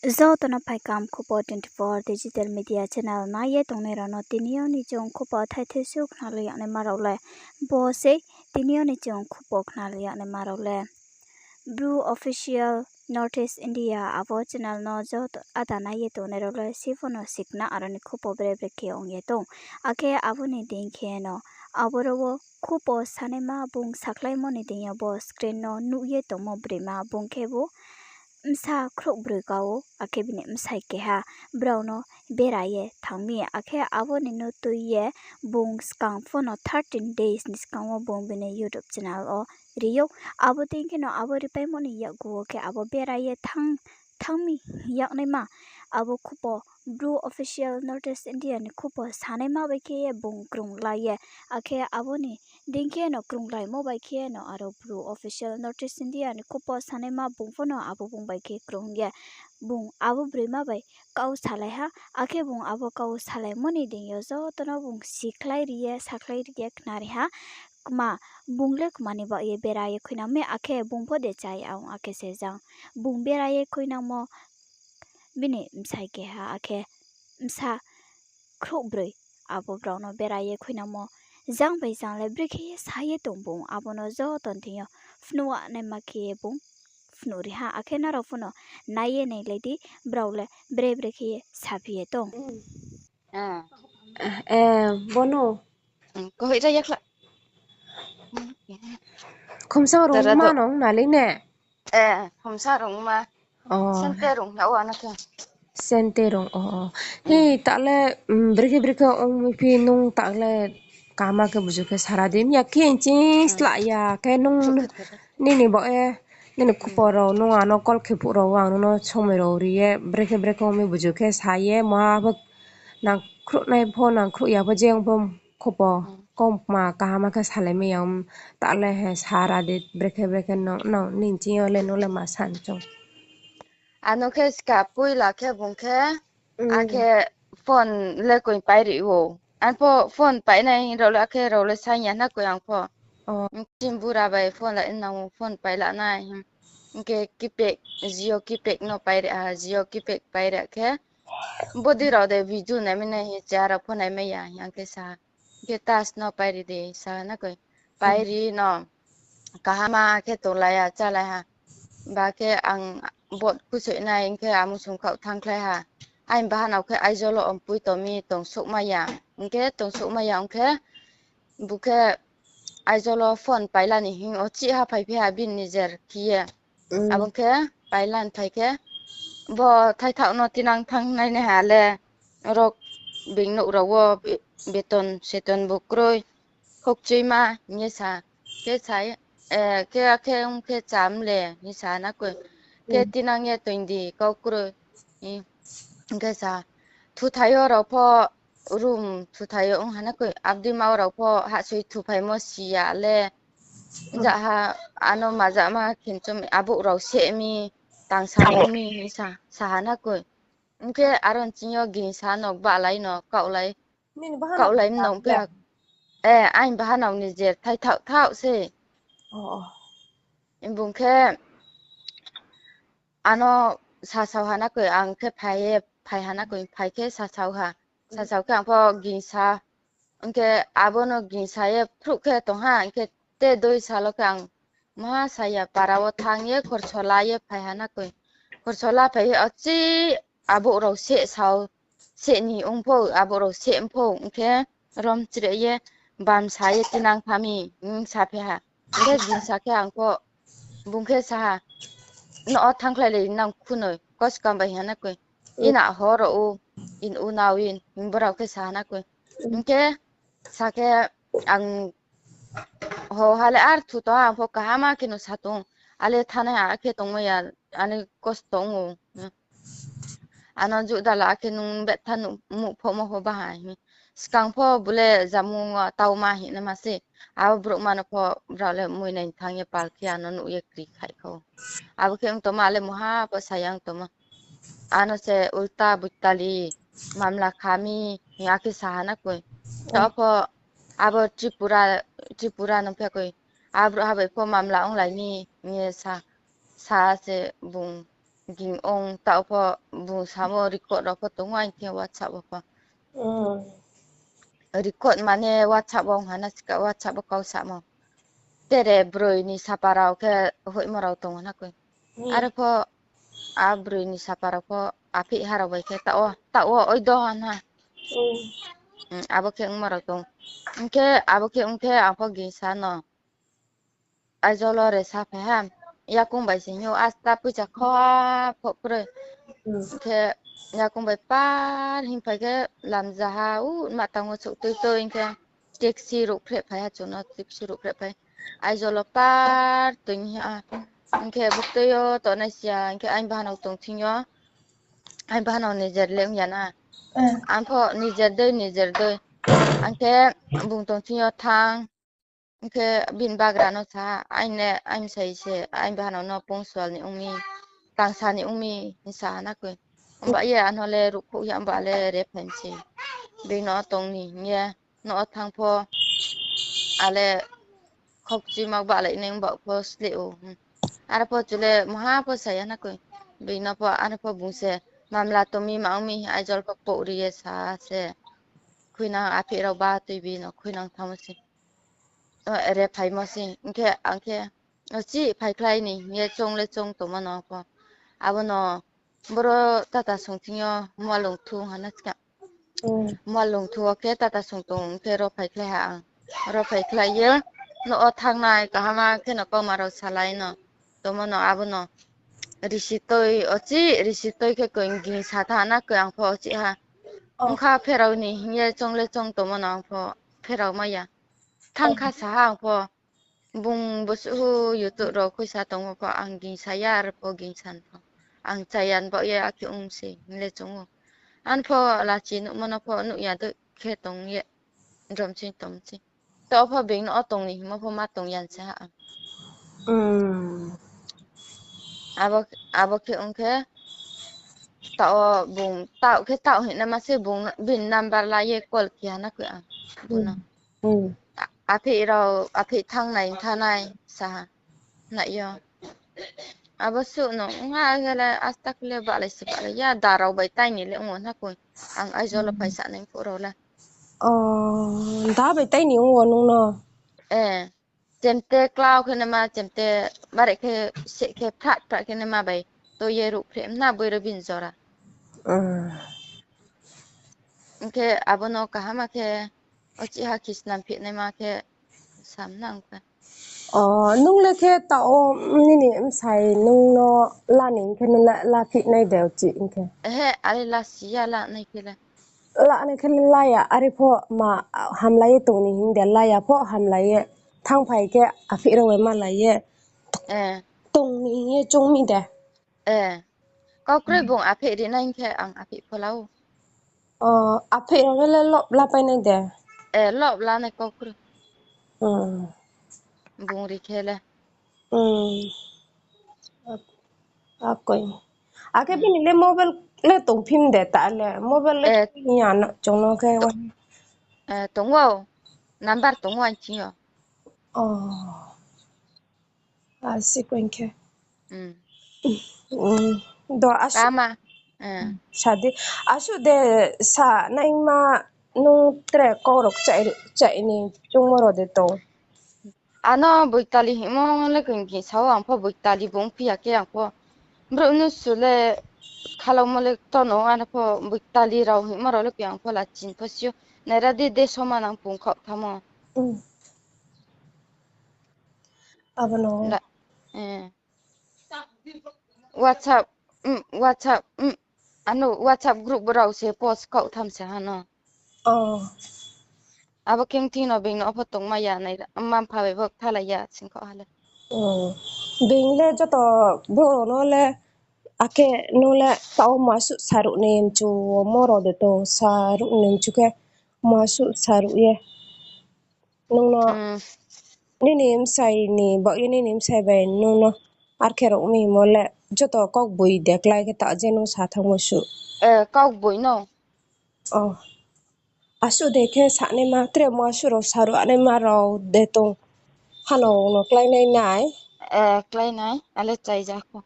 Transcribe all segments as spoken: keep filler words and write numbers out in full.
Joto no phaikam Khupo twenty four digital media channel nai ye tongnai rao no tini yo ni chung khupo thaithe su khnalai yagnaima rao le bo sei. Tini yo ni chung khupo khnalai yagnaima rao le Bru Official North East India abo channel no joto ada nai ye tongnai rao le si pho no sikna aro ni khupo bre bre khe ong ye tong. Akhe abo ni deing khe no aboro wo khupo sanaima bung sakhlaimo ni deing yo bo screen no nuh ye tongmo broima bung khe bo bsa khrouhbroi ka ou, akhe bini bsai keha brao no bera ye thanng mi, akhe abo ni no tui ye bung skang pho no thirteen days ni skang wo bung bini YouTube channel wo ri ou. Abo deing khe no abo ripaimo ni yakgu wo khe abo bera ye thanng, thanng mi yagnaima abo khupo Bru Official North East India ni khupo sanaima bai khe ye bung krunglai ye, akhe abo ni deing khe no krunglaimo bai khe no aro Bru Official North East India ni khupo sanaima bung pho no abo bung bai khe krung ye bung abo broima bai kau salai ha, akhe bung abo kau salaimo ni deing yo joto no bung sikhlai ri ye, sakhlai ri ye khnari ha. Kma, bung le kma ni baoh ye bera ye khuinang mi, akhe bung pho de chá ya ong, akhe se jang bung bera ye khuinangmo bini bsai keha, akhe bsa khrouhbroi abo brao no bera ye khuinangmo jang bai jang le brekhe ye sa ye tong bung, abo no joto ni thing yo phnuh naima khe ye bung phnuh ri ha, akhe nrao pho no nai ye nailai di, brao le bre bre khe ye saphi ye tong. Eh, bono. Kohoi ra yakhla. Khomsa rungma nung nalai ne? Eh, khomsa rungma. Sente rung na o ano khe. Sente rung, o, o. Hi, ta le, brekhe brekhe ong mi phi nung ta le kaham khe buju khe sara di. Miya khe ching sla ya khe nung nini bo e, nini khupo rao nung ano call khe phuh rao ang nung no somoi rao ri ye brekhe brekhe ong mi buju khe sa ye maha bo nang khruhnai pho nang khruh ya pho je ong pho khupo kom kma kaham khe salai mai ya, ta le he sara di brekhe brekhe nung, nini ching yo le nung le ma san chung. Ano khe ska poila khe bung khe, akhe phone le koi pai ri ou. Ang pho phone painai rao le akhe rao le saing ya na koi ang pho. Chini bura bai phone la nang phone pai la nai. Hing khe keypad, Jio keypad no pai ri ha, Jio keypad pai ri khe. Bodi rao de video nai mi nai hi cha rao pho nai mai ya hing ang khe sa. Hing khe touch no pai ri di sa na koi. Pai ri no. Kaham khe tonglai ya, chálai ha. Ba khe ang bot kusoih nai hing khe amusung khaoh thanngkhlai ha. Aini bahanao khe Aizawl wo ongpoi tong mi tongsouhmai ya. Hing khe tongsouhmai ya ong khe, bu khe Aizawl wo phone paila ni hing o chih ha phaiphi ha bini nijer khe ye. Abo khe paila ni phai khe, bo thaithaoh no tinang thanng nai nai ha le, oro being nouh rao wo be-, beton seton bu kroi, khokchuima hing ye sa. Khe sa, eh, khe akhe ong khe cham le hing sa na koi. Khe tinang ye toing di kau kroi. Hing khe sa, thuthai yo rao pho room thuthai yo ong ha na koi. Abdi ma rao pho hahsoi thuphaimo si ya le. Jaha ano mazama khe chom abouh rao seh mi, tang samo mi hing sa, sa ha na koi. Hing khe aro ni ching yo gingsa no gbahlai no kaohlai, kaohlai mno phi ha. Eh, aini bahanao ni je thaithaoh thaoh se. Bung khe ano sasao ha na koi, ang khe phai ye, phai ha na koi, phai khe sasao ha. Sasao khe ang pho gingsa. Hing khe abo no gingsa ye phruh khe tong ha, hing khe te doi sal wo khe ang maha saya para wo thanng ye khorso la ye phai ha na koi. Khorso la phai ye ochi abouh rao seh sao, seh ni ong pho, abouh rao seh ong pho, hing khe rom chreh ye bamsa ye tinang tha mi, hing saphi ha. Hing khe gingsa khe ang pho, bung khe sa ha, no o thanngkhlai le nang khunoi, koskam bai ha na koi. Ina ho rao u, in u nao in, hing bo rao khe sa ha na koi. Hing khe sa khe ang ho ha le ar thu tong ang pho kaham khe no sa tong. Ale thanai ha khe tongmai ya, ani kosto ong ou. Ano juh dala khe nung betha muh phohmo pho baha hing. Skang pho bu le jamung wo tauma hing naima se. Abo brouhma no pho brao le mui nai thanng ye pal khe ano nuh ye kri khaih kha ou. Abo khe ong tongma le muha pho sa ya ong tongma. Ano se ulta buitali mamla kha mi hing akhe sa ha na koi. Taoh pho abo Tripura, Tripura no phi koi. Abrouhha bai pho mamla onglai mi hing ye sa, sa se bung Ging ong taoh pho bung samo record rao pho tong ou aini thing yo WhatsApp wo pho. Record mane WhatsApp wo ong ha na sika WhatsApp wo kau samo. Tere broi ni sapa rao khe hoihmo rao tong ou na koi. Are pho a broi ni sapa rao pho aphih ha rao bai khe taoh wo, taoh wo oido ha na. Abo khe ongmo rao tong. Hing khe abo khe ong khe ang pho gingsa no. Aizawl wo resa phai ha. Yakoung bai se hing ou, asta poicha kho ha pho kroi. Hing khe yakoung bai par hing phai khe lamja ha, u ma tang wo souh tui tui hing khe taxi ruhphreh phai ha, chung no taxi ruhphreh phai. Aizawl wo par tui ha. Hing khe buktui yo tongnai si ya, hing khe aini bahanao tong thing yo. Aini bahanao nijer le ong ya na. Ang pho nijer dei, nijer dei. Ang khe bung tong thing yo thanng. Hing khe bini bagra no sa ha, aini, aini sai se, aini bahanao no Pungsual ni ong mi, Tangsa ni ong mi, hing sa ha na koi. Ongba ye ano le ruhkhouh ya, ongba le re phai mi se. Bini no tong ni hing ye, no thanng pho, ale khokchima bahlai nai ongba pho sleh ou. Are pho chu le maha pho sa ya na koi. Bini no pho, are pho bung se, mamla tong mi ma ong mi, Aizawl pho kpouh ri ye sa se. Khuinang aphih rao ba tui bini no khuinang thanngmo se. Re phaimo se, hing khe, ang khe, o chih phaikhlai ni hing ye choung le choung tongmo no pho. Abo no boro tata song thing yo mualung thu ha na ska. Mualung thu wo khe tata song tong khe ro phaikhlai ha ang. Ro phaikhlai ye, no o thanngnai kaham khe no kauma rao salai no. Tongmo no abo no. Risi toi, o chih risi toi khe koi ging sa tha na koi ang pho o chih ha. Ongkha pherao ni hing ye choung le choung tongmo no ang pho pherao mai ya. Thanngkha sa ha ang pho. Bung bosuh YouTube rao khuisa tongmo pho ang gingsa ya, are pho gingsa pho. Ang chaya ni baoh ye akhe ong se hing le choung ou. Ang pho lachi nuhmo no pho nuh ya dei khe tong ye. Jom ching tong ching. Taoh pho being no o tong ni hingmo pho ma tong ya se ha ang. Abo, abo khe ong khe, taoh bung, taoh khe taoh hing nama se bung bini number la ye call khe ha na khe ang. Bung no. Aphih rao, aphih thanngnai, thanngnai sa ha. Nai yo. Abo suh no, ong ha khe le, asta khe le bahlai se bahlai ya, da rao bai tai ni le ong ou na koi. Ang Aizawl wo phaisa nai phuh rao le. Da bai tai ni ong ou nung no? Chemte klau khe nama, chemte bare khe seh khe phrat phrat khe nama bai. To ye ruhphreh mna boi rao bini jora. Hing khe abo no kaham khe, o chih ha khe snam phih naima khe, sam na ong khe. Nung le khe taoh o nini bsai nung no la ni hing khe nung la, la phih nai de o chih hing khe? Ehe, are la si ya la nai khe le. La nai khe le la ya, are pho ma hamlai ye tong ni hing de, la ya pho hamlai ye thanngphai khe aphih rao bai malai ye tong ni hing ye choung mi de. Kau kroi bung aphih ri nai hing khe ang aphih pho la ou. Aphih rao le lob la pai nai de? Lob la nai kau kroi. Bung ri khe le. Akhe bini le mobile le tong phim de ta le, mobile le tong ya na chung no khe. Tong ou, number tong ou aini thing yo. Asi koing khe. Do asuh. Sa di, asuh de sa naima nung tre kau rao kchai ni choungmo rao de tong? Ano Boitali hingmo le koi gingsa ou, ang pho Boitali bung phi ya khe ang pho. Brouh nusu le khalaumo le tono, ano pho Boitali rao hingmo rao le koi ang pho la chin pho si ou. Naira di de soma nang pung khaoh thamo. Abo no. WhatsApp, WhatsApp, ano WhatsApp group rao se post khaoh tham se ha no. Abo khe thing no being no pho tongmai ya nai, mma mpha bai pho kthalai ya sing khaoh ha le. Being le joto brouh rao no le, akhe nung le taoh muasuh saruh ni mchu mo rao de tong, saruh ni mchu khe muasuh saruh ye. Nung no, nini bsai ni baoh ye nini bsai bai nung no arkhe rao mi hingmo le joto kaukboi de klái khe ta je nung sa thanngmo suh. Kaukboi no. Asuh de khe sanaima, tre muasuh rao saruh anaima rao de tong. Hano no klái nai nai. Klái nai, ale chai ja kho.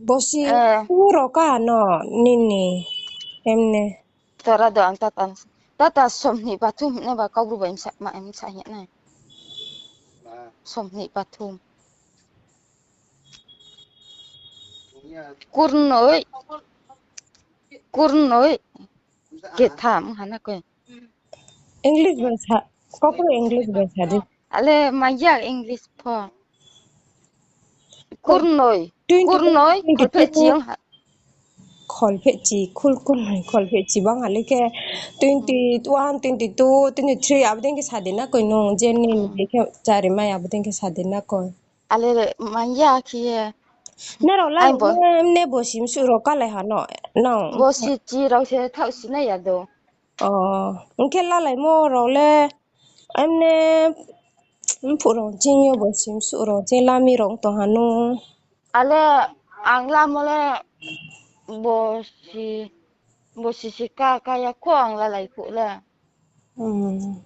Bosi, eh, uro ka no, nini, emne. Tora do ang tata, tata somni bathum hing nai ba Kaubru bai msa, ma, msa hing nai. Somni bathum. Kurnoi. Kurnoi. Ketham hana koi. English bai sa, kokro English bai sa di. Ale maya English pho. Kurnoi. Twenty, kurnoi, twenty two. Kholphehchi ang ha. Kholphehchi, khul kurnoi, kholphehchi bang ale khe twenty one, twenty two, twenty three, abo dei khe sa di na koi nung, je ni, hmm, ni khe chari mai abo dei khe sa di na koi. Ale maya khe ye. Nrao la, ai bo, ne, ne bosi msu rao kalai ha no, nang? Bosi chi rao se thaoh sinai ya do. O, hing khe lalaimo rao le, emne, mphuh rao ching yo bosi msu rao ching lami rao tong ha no. Ale, ang lamo le, bosi, bosi si ka, ka ya kho ang lalai phuh le. Hmm.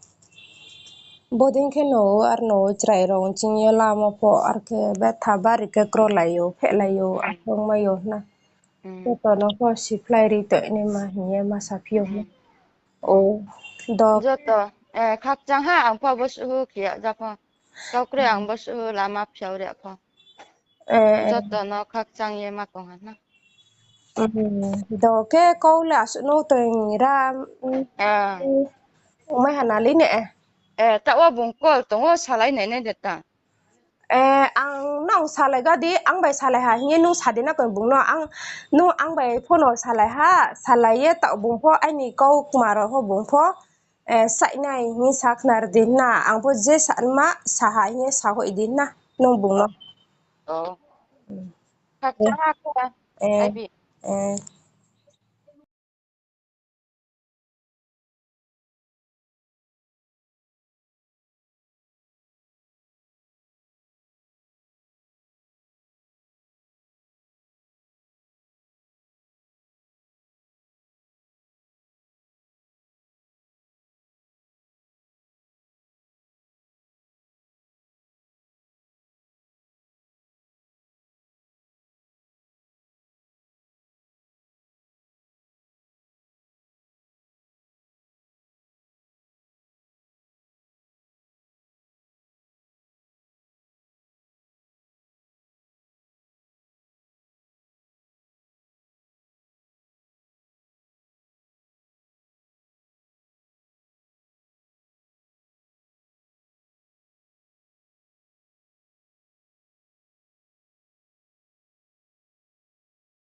Bodei khe no, ar no chrai rao ching yo lamo pho, ar khe betha bari khe krolai yo, phehlai yo, hmm, asong mai yo na. Hmm. Joto no pho siplai ri tong nai ma hing ye ma saphi yo. Hmm. O, do. Joto, eh, khakchang ha, ang pho bo suhu khe ya ja pho. Kaukre ang bo suhu lama phiao ri pho. Eh. Joto no khakchang ye ma tong ha na. Hmm, do khe kau le asuh no tong ra, hmm, ah, hmm, mai ha na le ne. Eh, taoh wo bung call tong wo salai nai nai de ta. Eh, ang nung salai ga di, ang bai salai ha hing ye nung sa di na koi bung no, ang, nung ang bai phone wo salai ha, salai ye taoh bung pho, aini kau kma rao pho bung pho, eh, sainai hing sa khnar di na, ang pho je sa ma, sa ha hing ye sa hoih di na, nung bung no. Oh. Hmm. Khakchang ha khe, eh, ai bi. Eh.